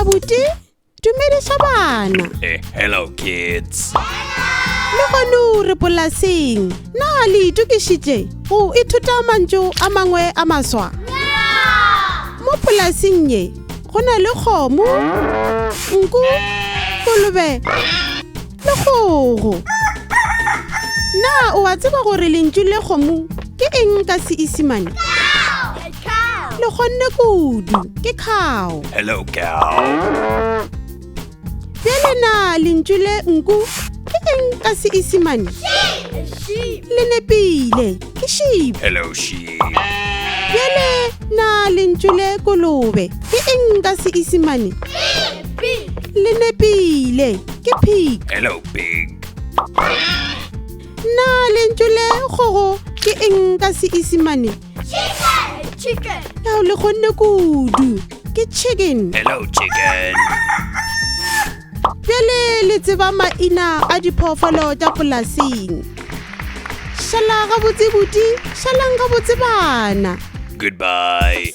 Abuti, dumediša bana. Eh, hello kids. Le gonu re polaseng. Na le itokišitše go ithuta mantšu a mangwe a maswa? Mo polaseng ye go na le kgomo, nku, kolobe le kgogo. Na o a tseba gore lentšu le kgomo ke eng ka Seisemane? Le kgonne kudu, ke cow. Hello cow. Bjale na lentšu le nku ke eng ka Seisemane? Le nepile, ke sheep. Hello sheep. Bjale na lentšu le kolobe ke eng ka Seisemane? Le nepile, ke pig. Hello pig. Na lentšu le kgogo ke eng ka Seisemane? Chicken. Ao le kgonne kudu, ke chicken. Hello chicken. Bjale le tseba maina a diphoofolo tša polaseng. Šala gabotse buti, šalang gabotse bana. Goodbye.